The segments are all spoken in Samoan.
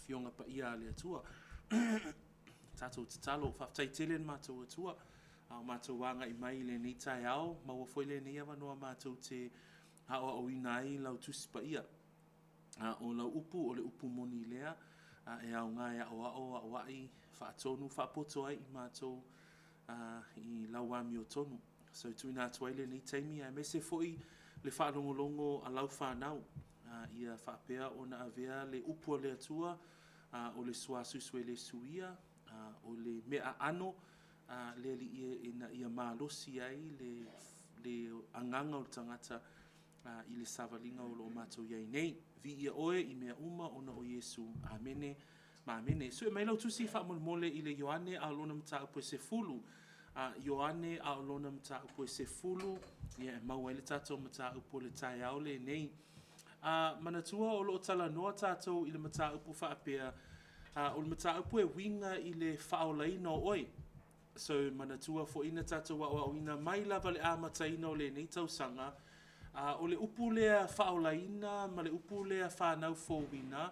Afioga Paia a le Atua. Tatou tatalo, faafetai tele i le matou Atua, a o matou agai mai i lenei taeao, maua foi lenei avanoa matou te aoaoina ai lau Tusi Paia. A o lau upu o le upu moni lea, a e aoga e aoao, aoai, faatonu, faapoto ai i matou i lau amiotonu. So e tuuina atu ai lenei taimi aemaise foi le faalogologo a lau fanau, ia faapea ona avea le upu a le Atua o le suasusu e le suia, o le mea aano a le Alii e, ina ia malosi ai le agaga o le tagata i le savaliga o lo o matou i ai nei. Viia oe i mea uma ona o Iesu. Amene ma amene. Sue mai lau tusi faamolemole i le Ioane a o lona mataupu e 10. Ioane a o lona mataupu e 10, ia e maua ai le tatou mataupu o le taeao lenei. Manatua o lo o talanoa tatou i le mataupu faapea, o le mataupu e uiga i le faaolaina o oe. So manatua foi na tatou aoaoina mai lava i le amataina o lenei tausaga, o le upu lea faaolaina ma le upu lea fanau fouina,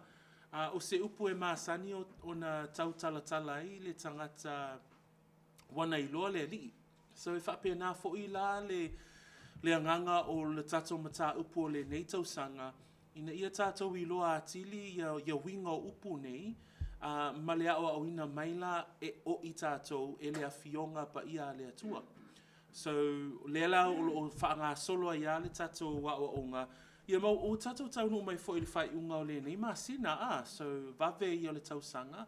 o se upu e masani ona tautalatala ai le tagata ua na iloa le Alii. So e faapena foi la le agaga o le tatou mataupu o lenei tausaga, ina ia tatou iloa atili ia uiga o upu nei, ma le aoaoina mai la e o i tatou e le Afioga Paia a le Atua. So, lea la o lo o faagasolo ai lava le tatou aoaoga, ia ma ua tatou taunuu mai foi i le faaiuga o lenei masina, so vave ia o le tausaga,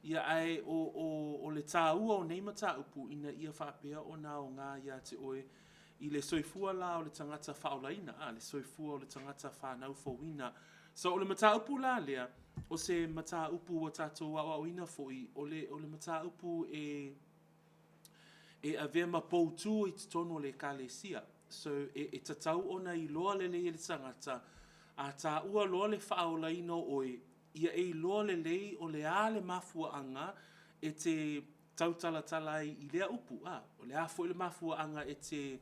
ia ae o le taua o nei mataupu ina ia faapea ona aoga ia te oe i le soifua la o le tagata faaolaina, le soifua o le tagata fanau fouina. So o le mataupu la lea, o se mataupu ua tatou aoaoina foi, o le mataupu e avea ma poutu i totonu o le Ekalesia. So e tatau ona iloa lelei e le tagata, a taua loa le faaolaina o oe, ia e iloa lelei o le a le mafuaaga e te tautalatala ai i lea upu. O le a foi le mafuaaga e te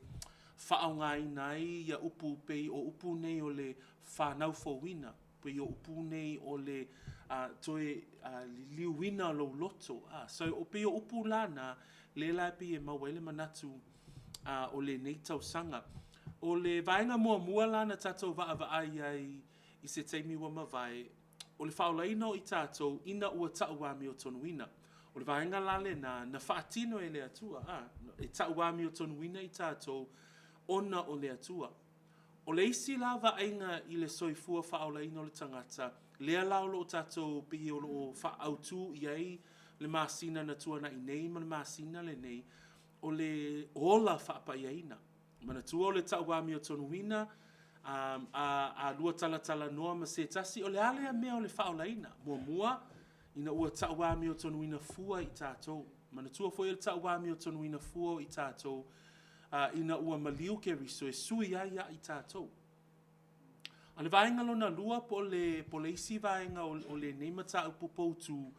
faaaogaina ai ia upu pei o upu nei o le fanau fouina, pei o upu nei o le toe liliuina o lou loto. So pei o upu la na, lea la e pei e maua ai le manatu o lenei tausaga. O le vaega muamua la na tatou vaavaai ai i se taimi ua mavae, o le faaolaina o i tatou ina ua tau amiotonuina. O le vaega la lena na faatino e le Atua, e tau amiotonuina i tatou ona o le Atua. O le isi la vaaiga i le soifua faaolaina o le tagata, lea la o lo o tatou pei o lo o faaautu i ai le masina na tuanai nei ma le masina lenei, o le ola faapaiaina. Manatua o le tau amiotonuina, a lua talatalanoa ma se tasi, o le a lea mea o le faaolaina? Muamua, ina ua tau amiotonuina fua i tatou. Manatua foi o le tau amiotonuina fua o i tatou, ina ua maliu Keriso e sui ai ia i tatou. A o le vaega lona lua po o le isi vaega o lenei mataupu poutu,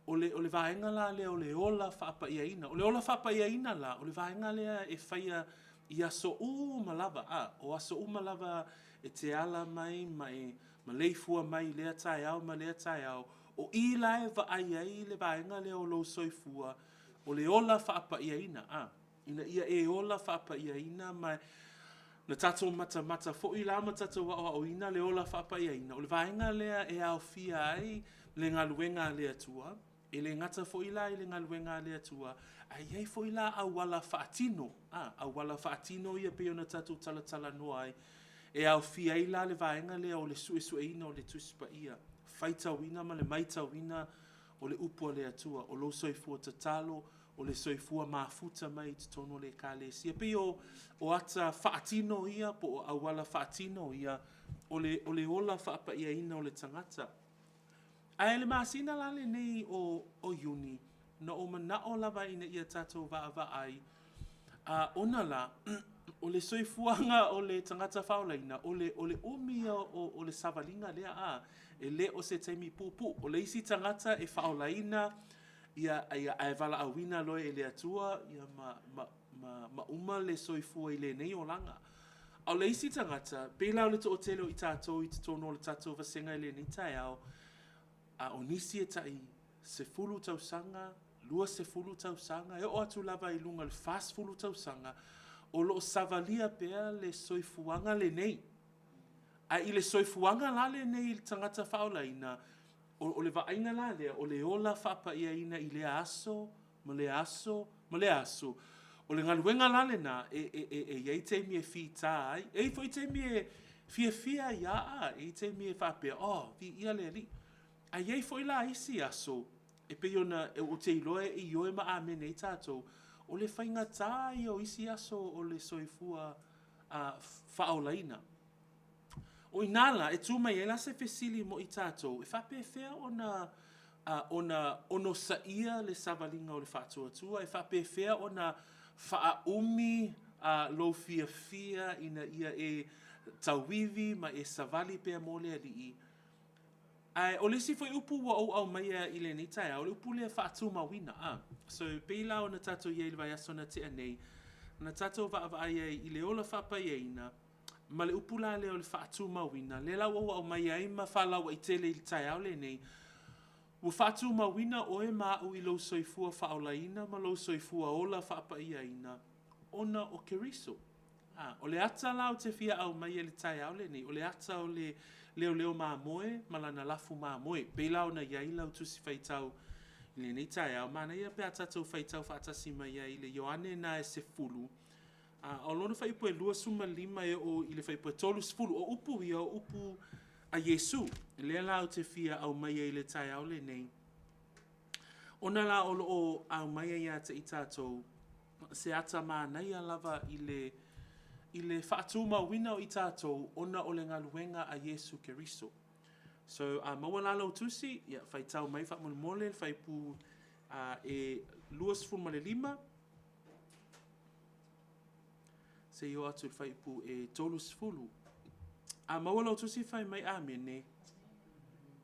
o le vaega la lea o le ola faapaiaina. O le ola faapaiaina la, o le vaega lea e faia i aso uma lava, o aso uma lava e te ala mai ma e maleifua mai i lea taeao ma lea taeao, o i la e vaai ai le vaega lea o lou soifua, o le ola faapaiaina, ina ia e ola faapaiaina ma na tatou matamata foi la ma tatou aoaoina le ola faapaiaina, o le vaega lea e aofia ai le galuega a le Atua, e le gata foi la i le galuega a le Atua, ae i ai foi la auala faatino, auala faatino ia pei ona tatou talatalanoa ai, e aofia ai la le vaega lea o le suesueina o le Tusi Paia, faitauina ma le maitauina o le upu a le Atua, o lou soifua tatalo, o le soifua mafuta mai i totonu o le Ekalesia. E pei o ata faatino ia po o auala faatino ia o le ola faapaiaina o le tagata. Ae le masina la lenei o Iuni, na ou manao lava ina ia tatou vaavaai, ona la, o le soifuaga o le tagata faaolaina, o le umi ia o le savaliga lea, e le o se taimi puupuu. O le isi tagata e faaolaina, ia, ae valaauina loa e le Atua ma uma le soifua i lenei olaga. A o le isi tagata, pei la o le toatele o i tatou i totonu o le tatou vasega i lenei taeao, A o nisi e tai 10 tausaga, 20 tausaga, e oo atu lava i luga o le 40 tausaga, o lo o savalia pea le soifuaga lenei. Ae i le soifuaga la lenei i le tagata faaolaina, o le vaaiga la lea, o le ola faapaiaina i lea aso ma lea aso ma lea aso. O le galuega la lena, e i ai taimi e fita ai, e i ai foi taimi e fiafia ai lava, e i ai taimi e faapea, oh viia le Alii. Ae i ai foi la isi aso, e pei ona ou te iloa e ioe ma amene ai tatou, o le faigata ia o isi aso o le soifua faaolaina. O i ina la e tu mai ai la se fesili mo i tatou, e faapefea ona onosaia le savaliga o le faatuatua? E faapefea ona faaumi lou fiafia ina ia e tauivi ma e savali pea mo le Alii? Ae o le isi foi upu ua ou aumaia i lenei taeao, o le upu lea faatumauina. So e pei la ona tatou i ai i le vaiaso na tea nei, na tatou vaavaai ai i le ola faapaiaina ma le upu la lea o le faatumauina, lea la ua ou aumaia ai ma faalauaitele i le taeao lenei, ua faatumauina oe ma au i lou soifua faaolaina ma lou soifua ola faapaiaina ona o Keriso. O le ata la ou te fia aumaia i le taeao lenei, o le ata o le leoleo mamoe ma lana lafu mamoe. E pei la ona i ai lau tusi faitau i lenei taeao, manaia pe a tatou faitau faatasi mai ai i le Ioane lena e 10, o lona fuaiupu e 25 e oo i le fuaiupu e 30. O upu ia o upu a Iesu, lea la ou te fia aumaia i le taeao lenei, ona la o lo o aumaia ia te i tatou se ata manaia lava i le faatumauina o i tatou ona o le galuega a Iesu Keriso. So a maua la lau tusi, ia faitau mai faamolemole le fuaiupu e 25 seia oo atu i le fuaiupu e 30. A maua lau tusi fai mai Amene.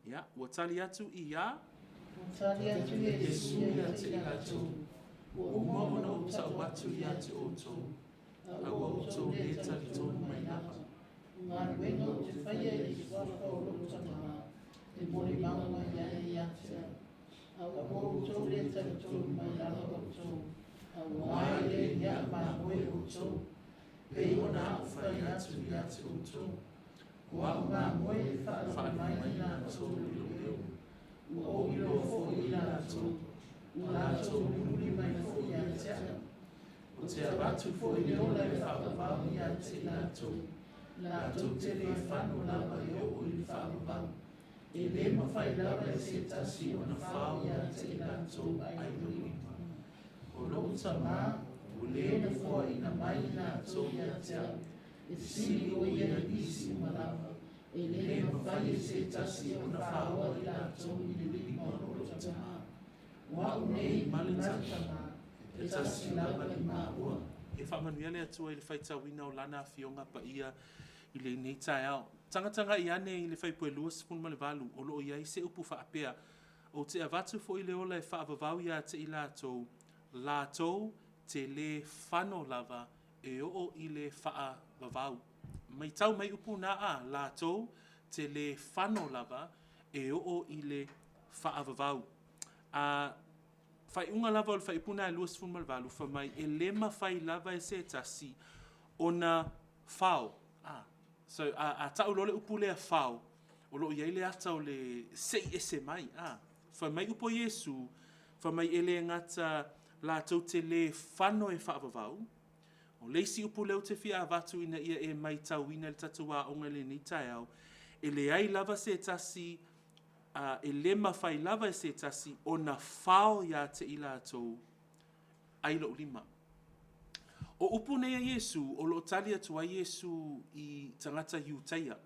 Ia, ua tali atu ia. Ua tali atu Iesu ia te i latou, ua uma ona ou tau atu ia te outou, a ua outou le talitonu mai lava. O galuega ou te faia i le suafa o lou Tama, e molimau mai ai ia te au. A ua outou le talitonu mai lava outou, aua e le i aʻu mamoe outou, pei ona au fai atu ia te outou. O aʻu mamoe e faalogo mai i latou i lou leo. Ua ou iloa foi i latou, ua latou mulimuli mai foi ia te au. Ou te avatu foi le ola e faavavau ia te i latou, latou te le fano lava e oo i le faavavau. E le mafai lava e se tasi ona fao ia te i latou ai lou lima. O lou Tama, o le nofoaina mai i latou ia te au, e sili o ia i nisi uma lava, e le mafai e se tasi ona faoa i latou i le lima o lou Tama. O au nei ma le Tama, e tasi lava i maua. Ia faamanuia le Atua i le faitauina o Lana Afioga Paia i lenei taeao. Tagatagai ane i le fuaiupu e 28, o lo o i ai se upu faapea, Ou te avatu foi le ola e faavavau ia te i latou, latou te le fano lava e oo i le faavavau. Matau mai upu na a, latou te le fano lava e oo i le faavavau. A faaiuga lava o le fuaiupu lena e 28, fai mai, e le mafai lava e se tasi ona fao. So, a tau loa le upu lea fao, o lo o i ai le ata o le sei ese mai. Fai mai upu a Iesu, fai mai e le gata latou te le fano e faavavau, o le isi upu lea ou te fia avatu ina ia e matauina i le tatou aoga i lenei taeao, e leai lava se tasi, e le mafai lava e se tasi ona fao ia te i latou ai lou lima. O upu nei a Iesu, o lo o tali atu ai Iesu i tagata Iutaia.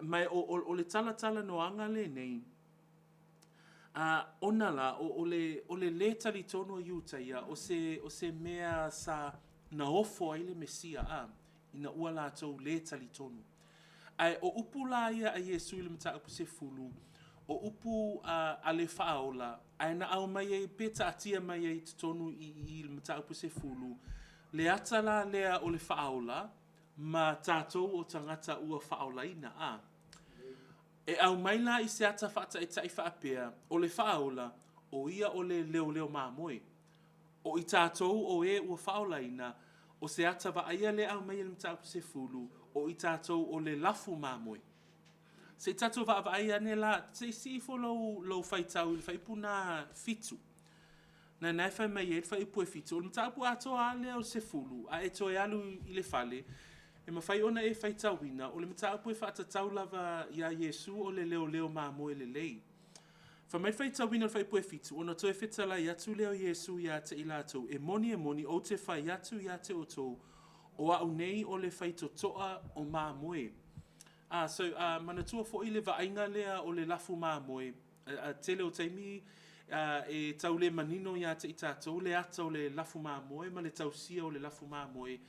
Ma o le talatalanoaga lenei, ona la, o le lē talitonu o Iutaia, o se mea sa na ofo ai le Mesia, ina ua latou lē talitonu. Ae o upu la ia a Iesu i le Mataupu 10, o upu a le faaola, ae na aumai ai pe taatia mai ai i totonu i i i le Mataupu 10, le ata la lea o le faaola ma tatou o tagata ua faaolaina. E aumai la i se ata faataitai faapea, o le faaola, o ia o le leoleo mamoe. O i tatou o e ua faaolaina, o se ata vaaia lea e aumai e le Mataupu 10, o i tatou o le lafu mamoe. Se i tatou vaavaai ane la, se i sii ifo lou faitau i le fuaiupu lena 7. Na e fai mai ai le fuaiupu e 7, o le mataupu atoa lava lea o le 10, a e toe alu i le fale, e mafai ona e faitauina, o le mataupu e faatatau lava ia Iesu o le leoleo mamoe lelei. Fai mai le faitauina o le fuaiupu e 7, “Ona toe fetalai atu lea o Iesu ia te i latou, ‘E moni, e moni, ou te fai atu ia te outou, o au nei o le faitotoa o mamoe.’” So, manatua foi le vaaiga lea o le lafu mamoe, tele o taimi e tau le manino ia te i tatou le ata o le lafu mamoe ma le tausia o le lafu mamoe.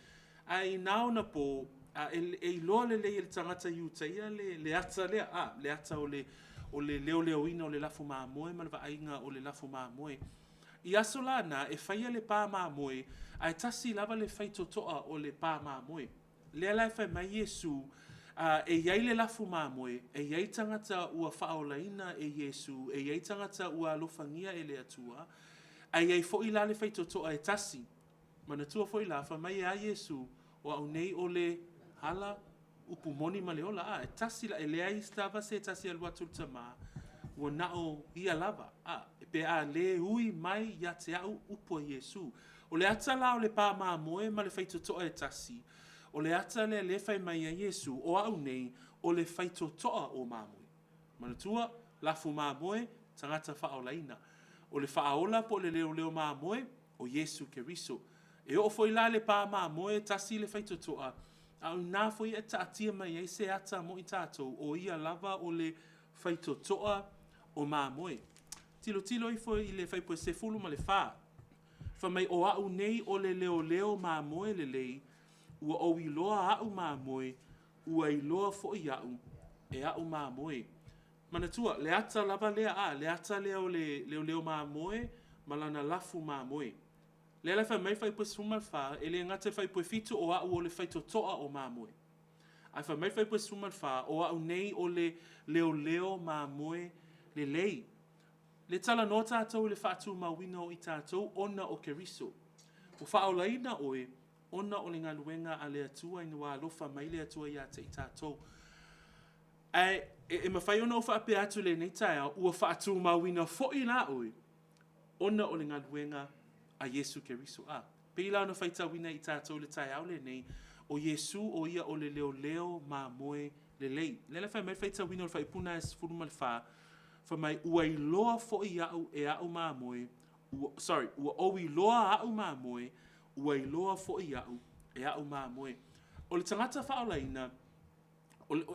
Ae i na ona po, e iloa lelei e le tagata Iutaia le ata lea, le ata o le leoleoina o le lafu mamoe ma le vaaiga o le lafu mamoe. I aso la na, e faia le pa mamoe, ae tasi lava le faitotoa o le pa mamoe. Lea la e fai mai Iesu, e i ai le lafu mamoe, e i ai tagata ua faaolaina e Iesu, e i ai tagata ua alofagia e le Atua, ae i ai foi la le faitotoa e tasi. Manatua foi la, fai mai e a Iesu, “O au nei o le ala, upu moni ma le ola.” E tasi la, e leai lava se tasi e alu atu i le Tama, ua na o ia lava. Pe a le ui mai ia te au upu a Iesu. O le ata la o le pa mamoe ma le faitotoa e tasi, o le ata lea lea e fai mai ai Iesu, “O au nei, o le faitotoa o mamoe.” Manatua, lafu mamoe, tagata faaolaina. O le faaola po o le leoleo mamoe, o Iesu Keriso. E oo foi la i le pa mamoe e tasi le faitotoa, a o i ina foi e taatia mai ai se ata mo i tatou, o ia lava o le faitotoa o mamoe. Tilotilo ifo i le fuaiupu 14. Fai mai, “O au nei o le leoleo mamoe lelei, ua ou iloa au mamoe, ua iloa foi au e au mamoe.” Manatua, le ata lava lea, le ata lea o le leoleo mamoe ma lana lafu mamoe. Lea la e fai mai le fuaiupu 14, e le gata i le fuaiupu e 7 o au o le faitotoa o mamoe. Ae fai mai le fuaiupu 14, “O au nei o le leoleo mamoe lelei.” Le talanoa tatou i le faatumauina o i tatou ona o Keriso. Ua faaolaina oe ona o le galuega a le Atua ina ua alofa mai le Atua ia te i tatou. Ae e mafai ona ou faapea atu i lenei taeao, ua faatumauina foi la oe ona o le galuega a Iesu Keriso. Pei la ona faitauina e i tatou i le taeao lenei, o Iesu o ia o le leoleo mamoe lelei. Lea la e fai mai le faitauina o le fuaiupu lena e 14, fai mai, “Ua iloa foi au e au mamoe, ua, sorry, ua ou iloa au mamoe, ua iloa foi au e au mamoe.” O le tagata faaolaina,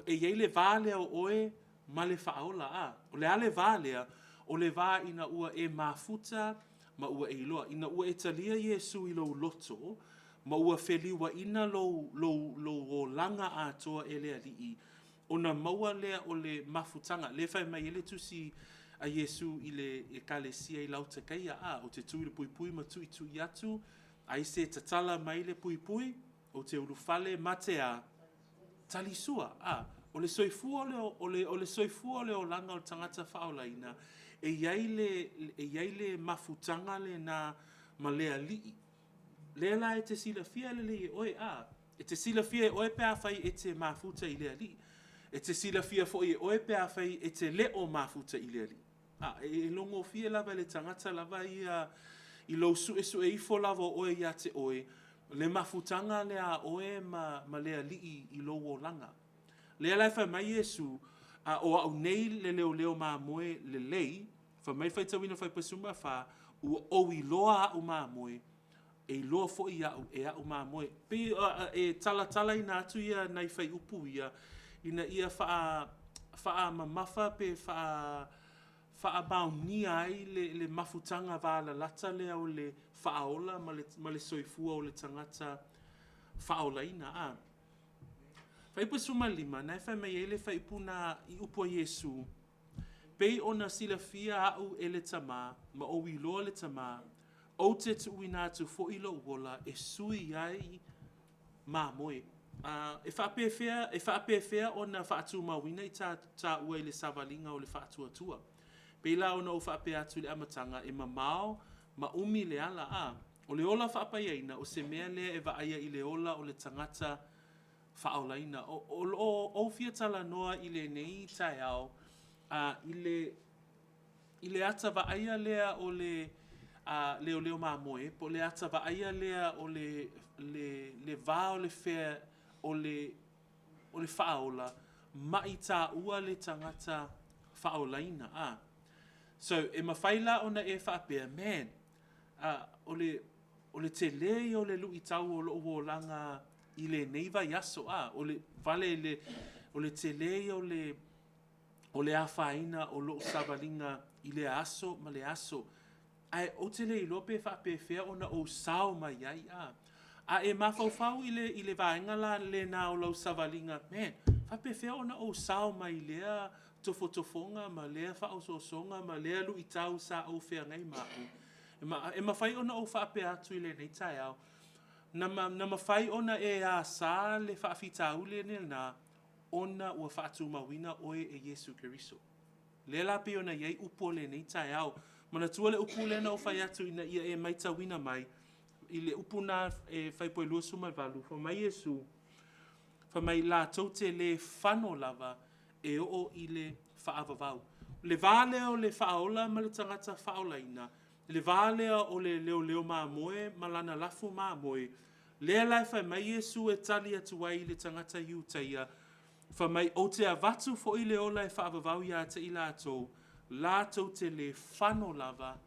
e i ai le va lea o oe ma le faaola. O le a le va lea? O le va ina ua e mafuta ma ua e iloa. Ina ua e talia Iesu i lou loto, ma ua feliuaina lou olaga atoa e le Alii, ona maua lea o le mafutaga. Lea e fai mai ai le tusi a Iesu i le ekalesia i Laotikaia, “Ou te tu i le puipui ma tuitui atu, ai se tatala mai le puipui, ou te ulufale ma te a, talisua.” O le soifua o le olaga o le tagata faaolaina, e i ai le mafutaga lena ma le Alii. Lea la e te silafia lelei e oe, e te silafia e oe pe afai e te mafuta i le Alii. E te silafia foi e oe pe afai e te le o mafuta i le Alii. E iloagofie lava e le tagata lava ia i lou suesue ifo lava o oe ia te oe, le mafutaga lea a oe ma le Alii i lou olaga. Lea la e fai mai Iesu, “O au nei le leoleo mamoe lelei,” fai mai le faitauina o le fuaiupu 14, “Ua ou iloa au mamoe, e iloa foi au e au mamoe.” Pei e talatalaina atu ia nai fuaiupu ia, ina ia faamamafa pe faamaonia ai le mafutaga valalata lea o le faaola ma le soifua o le tagata faaolaina. Fuaiupu 15, na e fai mai ai le fuaiupu lena i upu a Iesu, “Pei ona silafia au e le Tamā, ma ou iloa le Tamā, ou te tuuina atu foi lou ola e sui ai mamoe.” E faapefea, e faapefea ona faatumauina i taua i le savaliga o le faatuatua? Pei la ona ou faapea atu i le amataga, e mamao ma umi le ala. A, o le ola faapaiaina, o se mea lea e vaaia i le ola o le tagata faaolaina. O lo o ou fia talanoa i lenei taeao i le ata vaaia lea o le leoleo mamoe, po o le ata vaaia lea o le va o le faaola ma i taua le tagata faaolaina. So, e mafai la ona e faapea, man, o le tele ia o le luitau o lou olaga i lenei vaiaso, o le tele ia o le afaina o lou savaliga i lea aso ma lea aso. Ae ou te le iloa pe faapefea ona ou sao mai ai. A e mafaufau i le vaega la lena o lau savaliga, man, e faapefea ona ou sao mai lea tofotofoga ma lea faaosoosoga ma lea luitau sa ou feagai ma au? E mafai ona ou faapea atu i lenei taeao, na mafai ona e asa le faafitauli lena ona ua faatumauina oe e Iesu Keriso. Lea la pei ona i ai upu o lenei taeao. Manatua le upu lea na ou fai atu ina ia e matauina mai i le upu lena e fuaipua e 28, fai mai Iesu, fai mai latou te le fano lava e oo i le faavavau. Le va lea o le faaola ma le tagata faaolaina, le va lea o le leoleo mamoe ma lana lafu mamoe, lea la e fai mai Iesu e tali atu ai i le tagata Iutaia, fai mai, ou te avatu foi le ola e faavavau ia te i latou, latou te le fano lava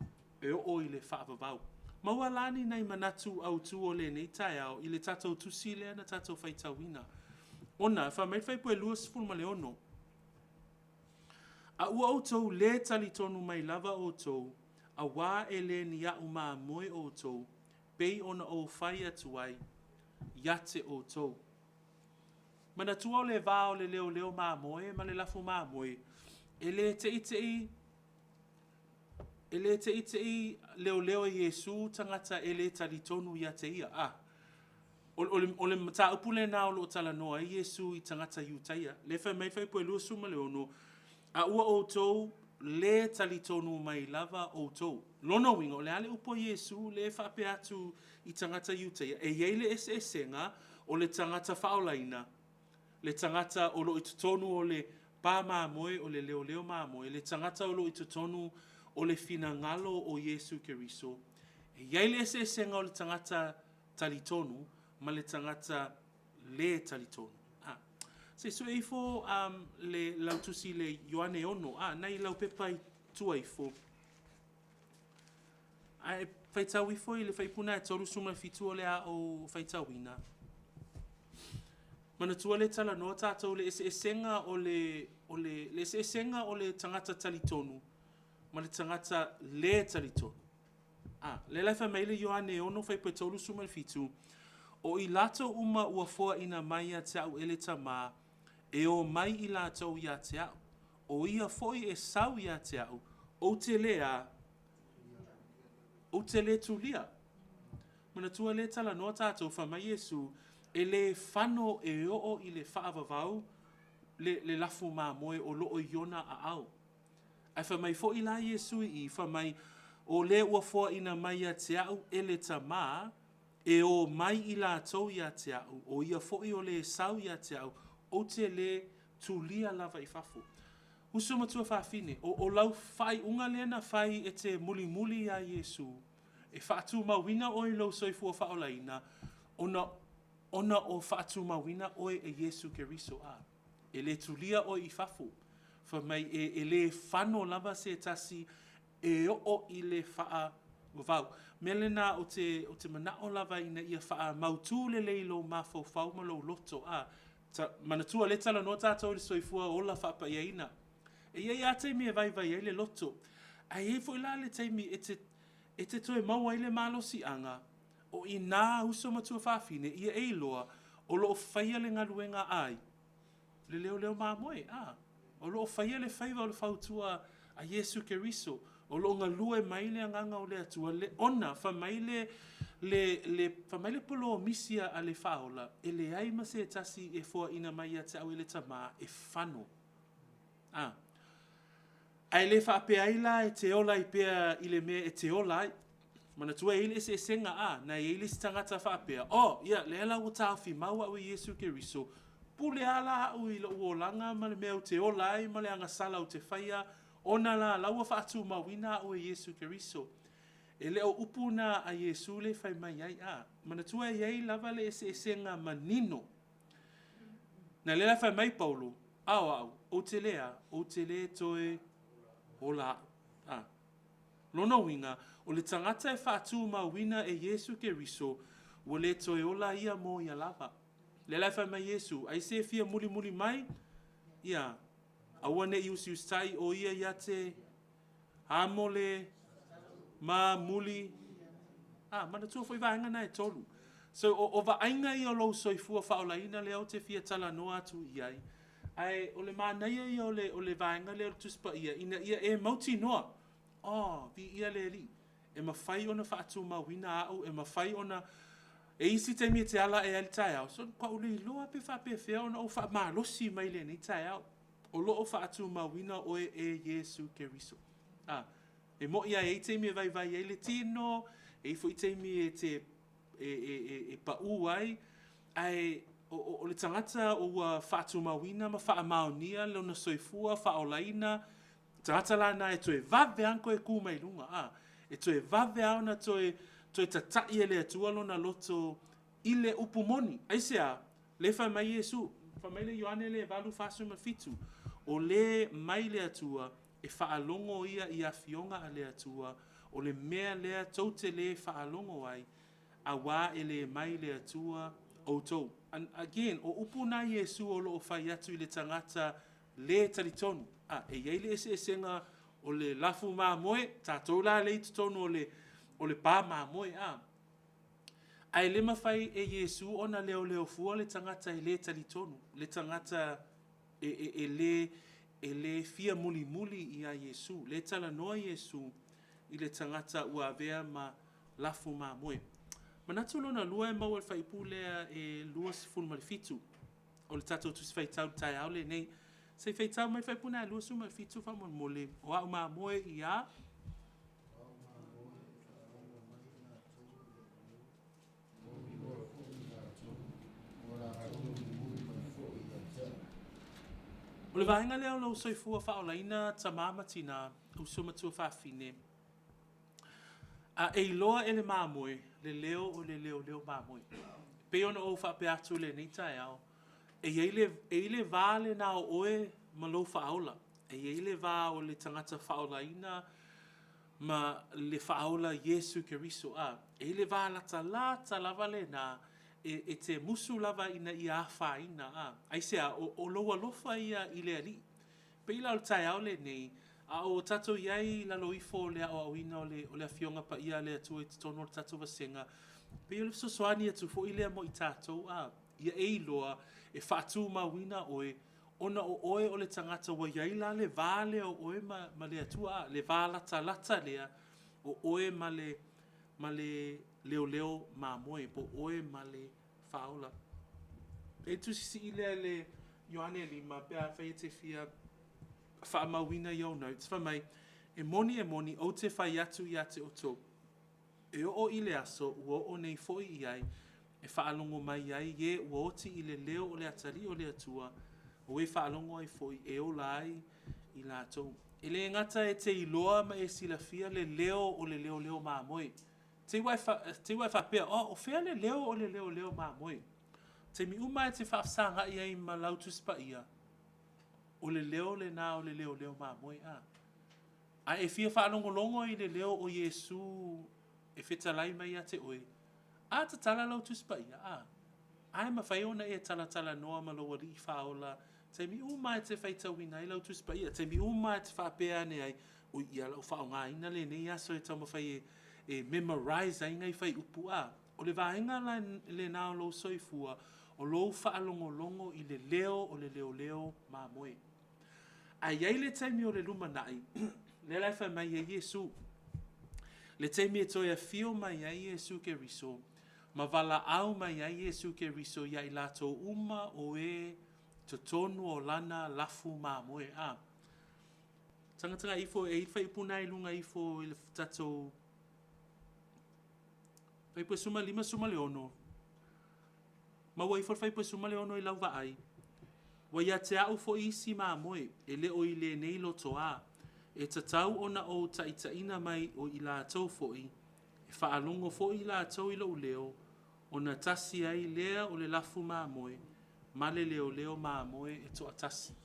e oo i le faavavau. Maua la ni nai manatu autu o lenei taeao i le tatou tusi lea na tatou faitauina. Ona, fai mai le fuaiupu 26, a ua outou le talitonu mai lava outou, auā e le ni au mamoe outou, pei ona ou fai atu ai ia te outou. Manatua o le va o le leoleo mamoe ma le lafu mamoe, e le te i te i leoleo e Iesu tagata e le talitonu ia te ia. O le mataupu lena o lo o talanoa ai Iesu i tagata Iutaia. Lea e fai mai le fuaiupu e 26, a ua outou le talitonu mai lava outou. Lona uiga, o le a le upu a Iesu lea e faapea atu i tagata Iutaia? E i ai le eseesega o le tagata faaolaina, le tagata o lo o i totonu o le pa mamoe, o le leoleo mamoe, le tagata o lo o i totonu o le finagalo o Iesu Keriso. E i ai le eseesega o le tagata talitonu ma le tagata le talitonu. Se i sue ifo le lautusi le Ioane 6, nai lau pepa i tua ifo. Ae faitau ifo i le fuaiupu lena e 37 o le a ou faitauina. Manatua lea e talanoa tatou le eseesega o le eseesega o le tagata talitonu ma le tagata le talitonu. Lea la e fai mai le Ioane 6 fuaiupu e 37, o i latou uma ua foaina mai ia te au e le Tamā, e o mai i latou ia te au. O ia foi e sau ia te au, ou te le tulia. Manatua lea e talanoa tatou, fai mai Iesu, e le fano e oo i le faavavau le lafu mamoe o lo o i ona aao. Ae fai mai foi la Iesu i i, fai mai, o le ua foaina mai ia te au e le Tamā, e o mai i latou ia te au, o ia foi o le sau ia te au, ou te le tulia lava i fafo. Uso ma tuafafine, o lau faaiuga lea na fai e te mulimuli ia Iesu, e faatumauina oe i lou soifua faaolaina, ona o faatumauina oe e Iesu Keriso. E le tulia oe i fafo. Fai mai e le fano lava se tasi e oo i le faavavau. Mea lena ou te manao lava ina ia faamautu lelei lou mafaufau ma lou loto. Manatua lea e talanoa tatou i le soifua ola faapaiaina. E i ai lava taimi e vaivai ai le loto. Ae i ai foi la le taimi e te toe maua ai le malosiaga, o i nā uso ma tuafafine, ia e iloa o lo o faia le galuega ai, le leoleo mamoe. O lo o faia le faiva o le fautua a Iesu Keriso. O lo o galue mai le agaga o le Atua, le ona fai mai Le, le, fai mai le polomisi a le Faaola, e leai ma se tasi e foaina mai ia te au e le Tamā, e fano. A. Ae le faapea ai la e te ola ai pea i le mea e te ola ai. Manatua e i ai le eseesega, a, na e i ai le isi tagata faapea, oh, ia, lea la ua taofi mau au e Iesu Keriso, pule lava la au i lou olaga ma le mea ou te ola ai ma le agasala ou te faia, ona la la ua faatumauina au e Iesu Keriso. E le o upu na a Iesu lea e fai mai ai, a. Manatua e i ai lava le eseesega manino. Na lea la fai mai Paulo, a o au, ou te le a, ou te le toe ola au. A. Lona uiga, o le tagata e faatumauina e Iesu Keriso, ua le toe ola ia mo ia lava. Lea la e fai mai Iesu, ai se fia mulimuli mai, ia, aua ne i usiusitai o ia ia te amo le ma muli. A, manatua foi vaega na e tolu. So, o vaaiga ia o lou soifua faaolaina lea ou te fia talanoa atu i ai. Ae o le manaia ia o le vaega lea o le Tusi Paia, ina ia e mautinoa, oh, viia le Alii, e mafai ona faatumauina au, e mafai ona... E i ai isi taimi e te ala ae ai i le taeao, so matua ou le iloa lava pe faapefea ona ou faamalosi mai lenei taeao. O lo o faatumauina oe e Iesu Keriso. A, e moni lava e i ai taimi e vaivai ai le tino, e i ai foi taimi e te e pau ai, ae o le tagata ua faatumauina ma faamaonia lona soifua faaolaina, tagata la na e toe vave lava ona toe tu mai luga, a, e toe vave lava ona toe tatai e le Atua lona loto i le upu moni. Aisea? Lea e fai mai Iesu, fai mai le Ioane lea e 8:47, o le mai le Atua, e faalogo ia i afioga a le Atua, o le mea lea tou te le faalogo ai, auā e le mai le Atua outou. Again, o upu na a Iesu o lo o fai atu i le tagata le talitonu. A, e i ai le eseesega o le lafu mamoe, tatou la lea e i totonu o le pa mamoe, a. Ae le mafai e Iesu ona leoleo fua le tagata e le talitonu, le tagata e le fia mulimuli ia Iesu. Lea e talanoa Iesu i le tagata ua avea ma lafu mamoe. Manatu lona lua e maua i le fuaiupu lea e 27 o le tatou Tusi Faitau i le taeao lenei. Se i faitau mai le fuaiupu lena e 27 faamolemole, o au mamoe ia... O le vaega lea o lou soifua faaolaina tama ma tina, uso ma tuafafine, a e iloa e le mamoe le leo o le leoleo mamoe. E pei ona ou faapea atu i lenei taeao, e i ai le va lena o oe ma lou faaola. E i ai le va o le tagata faaolaina ma le faaola Iesu Keriso. A, e i ai le va latalata lava lena e te musu lava ina ia afaina. A, aisea? O lou alofa ia i le Alii. Pei la o le taeao lenei, a o tatou i ai i lalo ifo o le aoaoina o le Afioga Paia a le Atua i totonu o le tatou vasega, pei o le fesoasoani atu foi lea mo i tatou, a ia e iloa e faatumauina oe, ona o oe o le tagata ua i ai la le va lea o oe ma le Atua, a, le va latalata lea o oe ma le leoleo mamoe, po o oe ma le faaola. E i ai le tusi sii lea i le Ioane 5, pe afai e te fia faamauina i ou notes, fai mai, e moni, e moni, ou te fai atu ia te outou, e oo i le aso ua oo nei foi i ai, e faalogo mai ai e ua oti i le leo o le atalii o le Atua, o e faalogo ai foi e ola ai i latou. E le gata e te iloa ma e silafia le leo o le leoleo mamoe. Te i ua e faapea, oh, o fea le leo o le leoleo mamoe? Taimi uma e te faafesagai ai ma lau Tusi Paia, o le leo lena o le leoleo mamoe. A, a e fia faalogologo i le leo o Iesu e fetalai mai ia te oe, a tatala lau Tusi Paia, a, a e mafai ona e talatalanoa ma lou Alii Faaola, taimi uma e te faitauina ai lau Tusi Paia, taimi uma e te faapea ane ai, oi, ia o le a ou faaaogaina lenei aso e taumafai e memorize ai nai fuaiupu, a. O le vaega la lena o lou soifua, o lou faalogologo i le leo o le leoleo mamoe. Ae i ai le taimi o le lumanai, lea la e fai mai ai Iesu, Le taimi e toe afio mai ai Iesu Keriso, ma valaau mai ai Iesu Keriso ia i latou uma o e totonu o Lana lafu mamoe. A. Tagatagai ifo e i ai le faaiupu lena i luga ifo i le tatou fuaiupu e 15, 16. Maua ifo le fuaiupu e 16 i lau vaai. Ua ia te au foi isi mamoe, e le o i lenei lotoā. E tatau ona ou taitaiina mai o i latou foi, e faalogo foi i latou i lou leo, ona tasi ai lea o le lafu mamoe ma le leoleo mamoe e toatasi.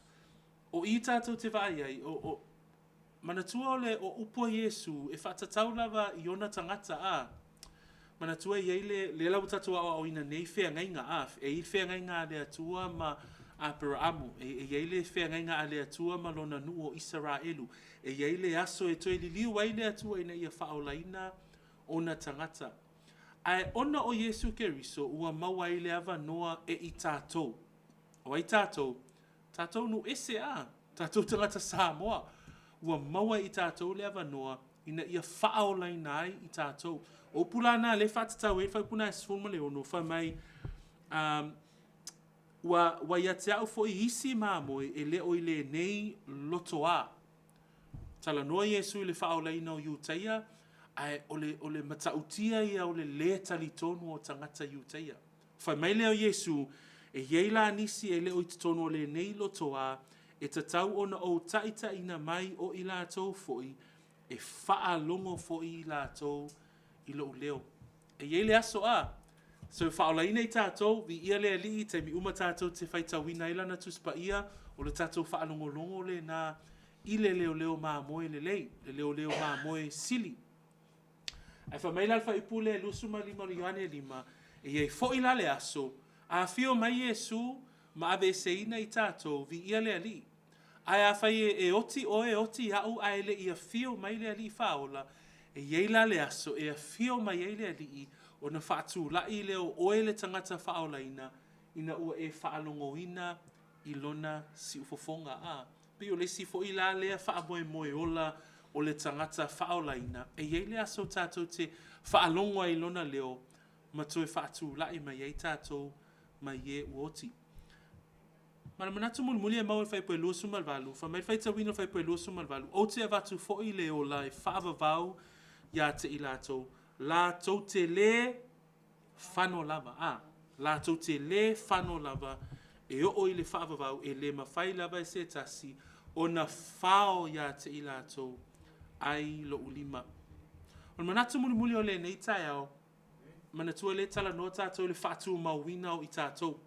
O i tatou te vaai ai, o, manatua o le o upu a Iesu e faatatau lava i ona tagata a. Manatua e i ai le, lea la ua tatou aoaoina nei feagaiga a, e i ai le feagaiga a le Atua ma Aperaamu, e i ai le feagaiga a le Atua ma lona nuu o Isaraelu, e i ai le aso e toe liliu ai le Atua ina ia faaolaina ona tagata. Ae ona o Iesu Keriso ua maua ai le avanoa e i tatou. O ai tatou? Tatou nuu ese a, tatou tagata Samoa. Ua maua e i tatou le avanoa ina ia faaolaina ai i tatou. O upu la na o lea e faatatau ai le fuaiupu lena e 16, fai mai, ua ia te au foi isi mamoe e le o i lenei lotoā. Talanoa Iesu i le faaolaina o Iutaia, ae o le matautia ia o le lē talitonu o tagata Iutaia. Fai mai lea o Iesu, e i ai la nisi e le o i totonu o lenei lotoā, e tatau ona ou taitaiina mai o i latou foi, e faalogo foi i latou i lou leo. E i ai le aso a, so e faaolaina i tatou, viia le Alii, taimi uma tatou te faitauina ai Lana Tusi Paia, o le tatou faalogologo lena i le leoleo mamoe lelei, le leoleo mamoe sili. Ae fai mai la le fuaiupu lea e 25 o le Ioane 5, e i ai foi la le aso, a afio mai Iesu ma aveeseina i tatou, viia le Alii. Ae afai e oti oe oti au ae le i afio mai le Alii Faaola, e i ai la le aso e afio mai ai le Alii ona faatulai lea o oe le tagata faaolaina ina ua e faalogoina i lona siufofoga. A, pei o le isi foi la lea faamoemoe ola o le tagata faaolaina, e i ai le aso tatou te faalogo ai i lona leo ma toe faatulai mai ai tatou mai e ua oti. Ma le manatu mulimuli e maua i le fuaiupu e 28, fai mai le faitauina o le fuaiupu e 28, Ou te avatu foi le ola e faavavau ia te i latou, latou te lē fano lava. A, latou te lē fano lava e oo i le faavavau, e le mafai lava e se tasi ona fao ia te i latou ai lou lima. O le manatu mulimuli o lenei taeao, manatua lea e talanoa tatou i le faatumauina o i tatou.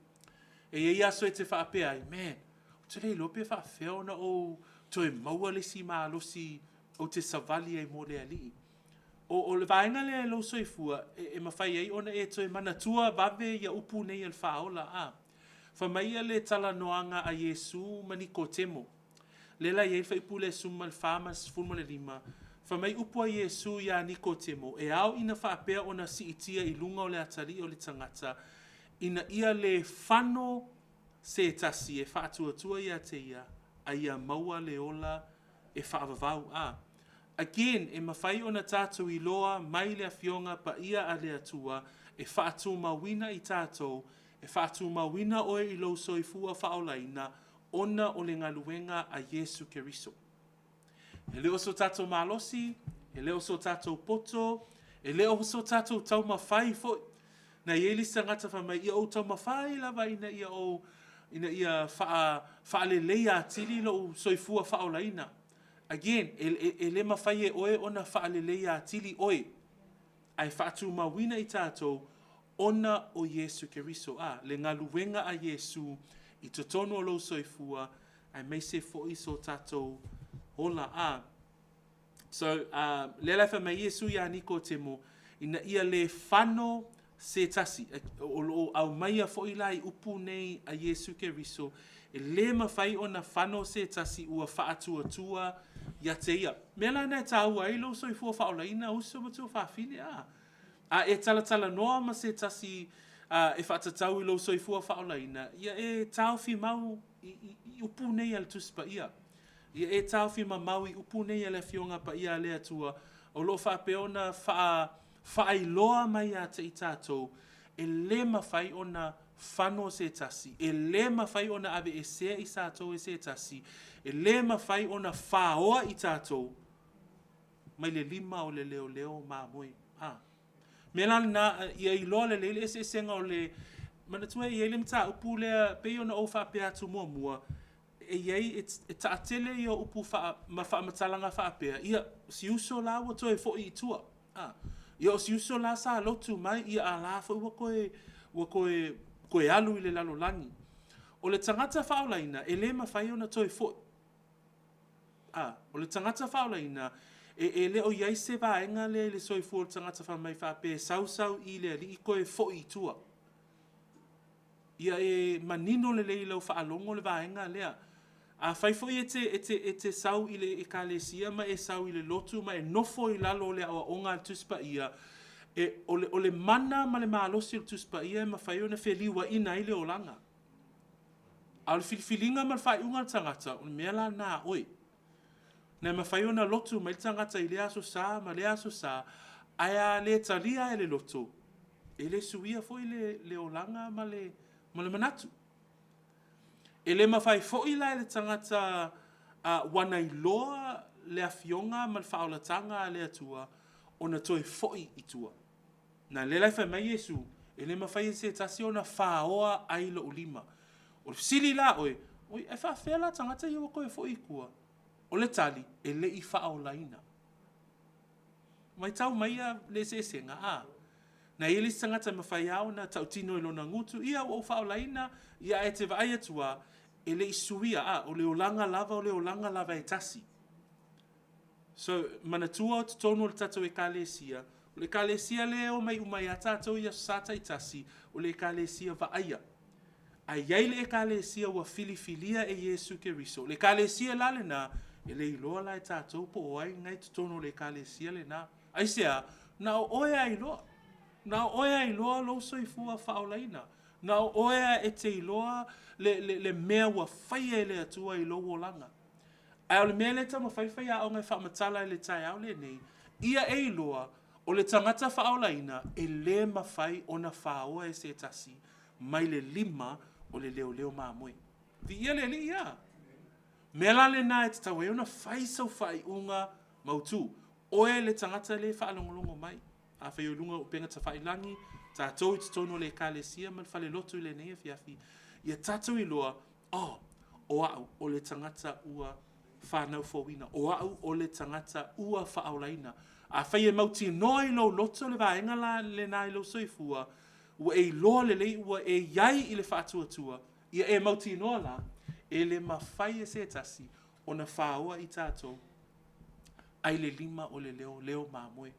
E i ai aso e te faapea ai, man, ou te le iloa pe faapefea ona ou toe maua le isi malosi ou te savali ai mo le Alii. O le vaega lea i lou soifua, e mafai ai ona e toe manatua vave ia upu nei a le Faaola. A. Fai mai le talanoaga a Iesu ma Nikotemo. Lea la e i ai le fuaiupu lea e 14 ma le 15, fai mai upu a Iesu ia Nikotemo, e ao ina faapea ona siitia i luga o le atalii o le tagata, ina ia le fano se tasi e faatuatua ia te ia, a ia maua le ola e faavavau. A. Again, e mafai ona tatou iloa mai le Afioga Paia a le Atua e faatumauina i tatou, e faatumauina oe i lou soifua faaolaina ona o le galuega a Iesu Keriso. E le o so tatou malosi, e le o so tatou poto, e le o so tatou taumafai foi. Na i ai le isi tagata fai mai, ia ou taumafai lava ina ia ou ina ia faaleleia atili lou soifua faaolaina. Again, e le mafai e oe ona faaleleia atili oe, ae faatumauina i tatou ona o Iesu Keriso. A, le galuega a Iesu i totonu o lou soifua, aemaise foi so tatou ola. A, so, lea la e fai mai ai Iesu ia Nikotemo, ina ia le fano se tasi. O lo o aumaia foi la i upu nei a Iesu Keriso, e le mafai ona fano se tasi ua faatuatua ia te ia. Mea la lena e taua ai lou soifua faaolaina, uso ma tuafafine, a. A e talatalanoa ma se tasi e faatatau i lou soifua faaolaina, ia e taofi mau i upu nei a le Tusi Paia. Ia e taofi mamao i upu nei a le Afioga Paia a le Atua, o lo o faapea ona faailoa mai ia te i tatou, e le mafai ona fano se tasi, e le mafai ona aveesea i tatou e se tasi, e le mafai ona faoa i tatou mai le lima o le leoleo mamoe. Mea la lena, ia iloa lelei le eseesega o le manatua e i ai le mataupu lea, pei ona ou faapea atu muamua, e i ai, e taatele ia o upu ma faamatalaga faapea, ia, si uso la ua toe foi i tua. Ia o si uso la sa lotu mai, ia a la foi ua toe alu i le lalolagi. O le tagata faaolaina, e le mafai ona toe foi. O le tagata faaolaina, e le o i ai se vaega lea i le soifua o le tagata fai mai faapea e sau sau i le Alii toe foi i tua. Ia e manino lelei i lau faalogo le vaega lea. Afai foi e te sau i le Ekalesia ma e sau i le lotu ma e nofo i lalo o le aoaoga a le Tusi Paia, o le mana ma le malosi o le Tusi Paia e mafai ona feliuaina ai le olaga. A o le filifiliga ma le faaiuga a le tagata, o le mea la lena a oe. Na e mafai ona lotu mai le tagata i lea Aso Sa ma lea Aso Sa, ae a le talia e le loto, e le suia foi le olaga ma le manatu. E le mafai foi la e le tagata ua na iloa le afioga ma le faaolataga a le Atua ona toe foi i tua. Na lea la e fai mai Iesu, e le mafai e se tasi ona faoa ai lou lima. O le fesili la a oe, oi ae faafefea la tagata ia ua toe foi i tua? O le tali, e le i faaolaina. Matau maia le eseesega, a? Na i ai le isi tagata e mafai lava ona tautino i lona gutu, ia ua ou faaolaina, ia ae te vaai atu lava, e le i suia, a, o le olaga lava, o le olaga lava e tasi. So, manatua o totonu o le tatou Ekalesia, o le Ekalesia lea e omai uma ai lava tatou i Aso Sa taitasi, o le Ekalesia vaaia. Ae i ai le Ekalesia ua filifilia e Iesu Keriso. O le Ekalesia la lena, e le iloa la e tatou po o ai lena e i totonu o le Ekalesia lena. Aisea? Na o oe lava e iloa. Na o oe lava e iloa lou soifua faaolaina. Na o oe lava e te iloa le mea ua faia e le Atua i lou olaga. Ae o le mea lea e taumafai le faiaoga e faamatala i le taeao lenei, ia e iloa, o le tagata faaolaina, e le mafai ona faoa e se tasi mai le lima o le leoleo mamoe. Viia le Alii, a! Mea la lena e tatau ai ona fai sau faaiuga mautu. Oe le tagata lea e faalogologo mai, afai o i luga o upega tafailagi, tatou i totonu o le Ekalesia ma le falelotu i lenei afiafi, ia tatou iloa, oh, o au o le tagata ua fanau fouina, o au o le tagata ua faaolaina. Afai e mautinoa i lou loto le vaega la lena i lou soifua, ua e iloa lelei ua e i ai i le faatuatua, ia e mautinoa la, e le mafai e se tasi ona faoa i tatou ai le lima o le leoleo mamoe.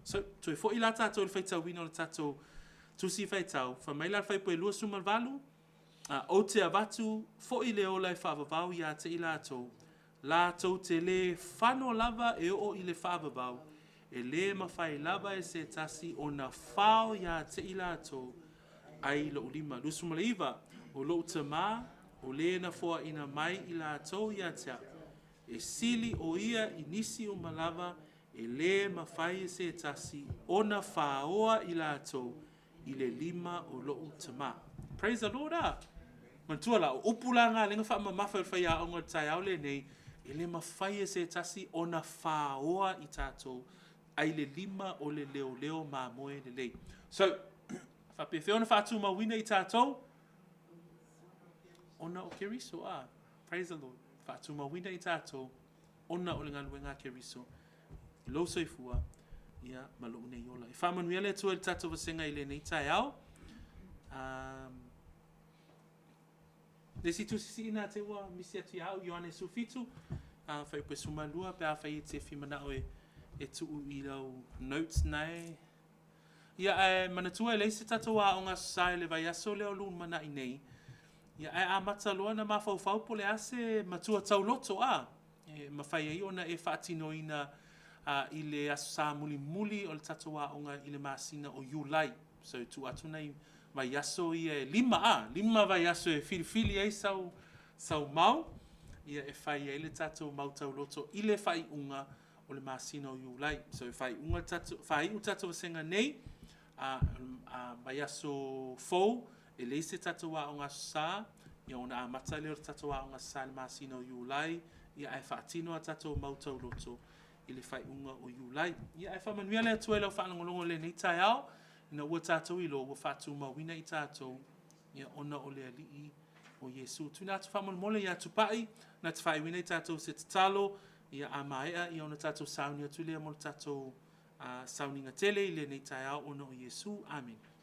So, toe foi la tatou i le faitauina o le tatou Tusi Faitau, fai mai la le Fuaiupu 28, ou te avatu foi le ola e faavavau ia te i latou, latou te le fano lava e oo i le faavavau, e le mafai lava e se tasi ona fao ia te i latou ai lou lima. 29, o lou Tama, o le na foaina mai i latou ia te au, e sili o ia i nisi uma lava, e le mafai e se tasi ona faoa i latou i le lima o lou Tama. Praise the Lord, a! Manatua la, o upu la na lea na faamamafa e le faiaoga o le taeao lenei, e le mafai e se tasi ona faoa i tatou ai le lima o le leoleo mamoe lelei. So, faapefea ona faatumauina i tatou? Ona o Keriso, a. Praise the Lord. Faatumauina i tatou ona o le galuega a Keriso i lou soifua, ia, ma lou nei ola. E faamanuia le Atua i le tatou vasega i lenei taeao. Le isi tusi sii na te ua misi atu ia au, Ioane 17, fuaiupu 12, pe afai e te fia manao e tuu i lau notes nae. Ia, ae manatua e leai se tatou aoga Aso Sa i le vaiaso lea o lumanai nei. Ia, ae amata loa ona mafaufau po o le a se matua tauloto, a, e mafai ai ona e faatinoina i le Aso Sa mulimuli o le tatou aoga i le masina o Iulai. So, e tuu atu nai vaiaso ia e 5, a, 5 vaiaso e filifili ai sau mau, ia e fai ai le tatou mau tauloto i le faaiuga o le masina o Iulai. So e faaiuga le tatou, faaiu le tatou vasega nei, a vaiaso fou, e leai se tatou Aoga Aso Sa, ia ona amata lea o le tatou Aoga Aso Sa i le masina o Iulai, ia ae faatino a tatou mau tauloto i le faaiuga o Iulai. Ia ae faamanuia le Atua i lau faalogologo i lenei taeao, ina ua tatou iloa ua faatumauina i tatou ia ona o le Alii o Iesu. Tuuina atu faamolemole ia Tupai na te faaiuina i tatou i se tatalo, ia a maea ona tatou sauni atu lea mo le tatou sauniga tele i lenei taeao ona o Iesu. Amene.